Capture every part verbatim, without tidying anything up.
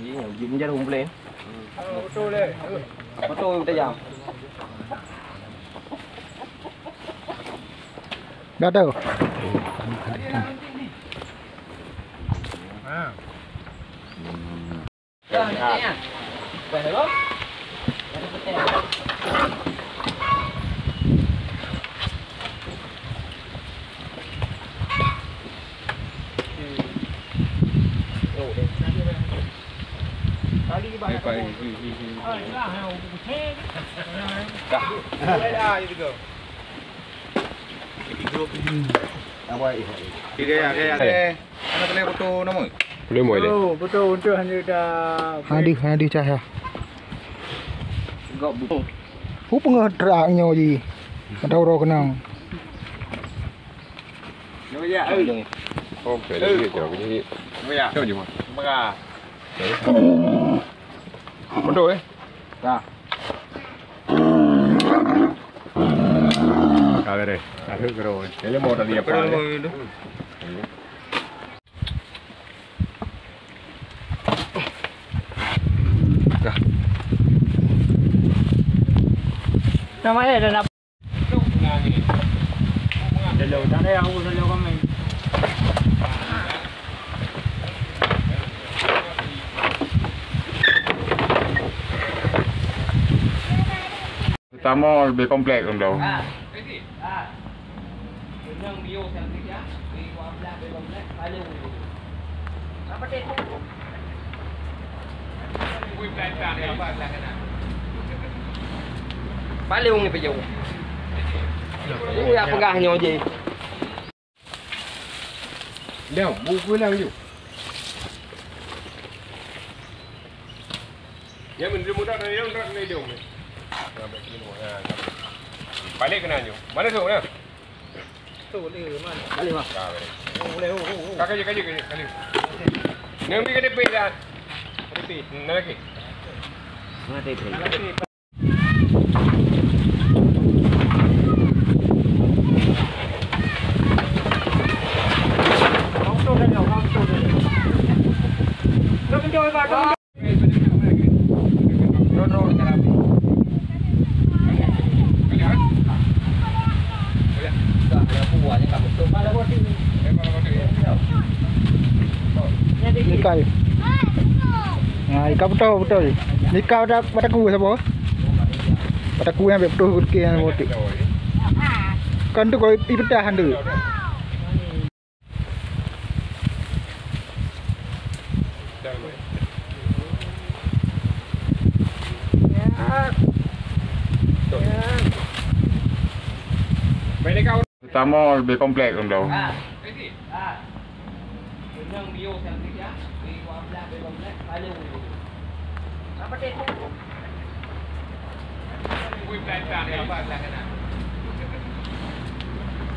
Jim jarum boleh. Betul tajam. Dah tahu. Tiga ya, tiga ya. Hana kena foto nama? Boleh, boleh. Oh, betul, untuk hanya dah. Hana deuh, hana deuh cahya. Hu peungeuh trak nyoe ji. Mata uroe keunong. Nyoe ya, eh. Oh, boleh, boleh, boleh. Nyoe ya. Nyoe je, Mak. Terima kasih. Betul, eh? Dah. Ka beres. Akhir kero. Ini mau tadi apa? Dah. Nama dia dah nak. Pertama lebih kompleks, Om Dau. Paléng ni peujeuet. Peue nyang peugah nyoe jih. Dong, buku lang ju. Ya, menteri muda dan yang tak ni dong. Balik kena ju. Mana tu, nah? Boleh, oh, oh, oh. Kaji, kaji, kaji, kaji. Nang bi K T P dah. K T P. Hmm, nak lagi. Mana K T P? Ikai. Ha, ikai beutôi, beutôi. Ikai bak, bak takue saboh. Bak takue nyang bèk putôh, putôh nyang saboh tu. Kan tu kalau ipeutah tu. Pertama lebih kompleks, Om Dau.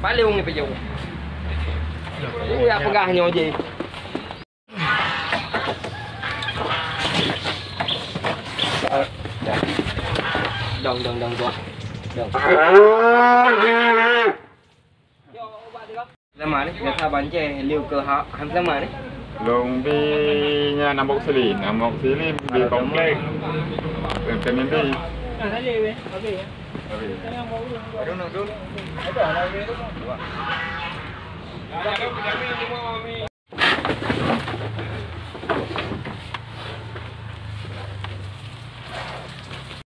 Paléng ni peujeuet. Peue nyang peugah nyoe jih. Dong, dong, dong, dong. Dong. Seulamat ni, biasa bancé liu keu ha-, han seulamat ni. Lôn bi nyan Namok Silin, Namok Silin bi komplek. Keuneuk bi. Habis.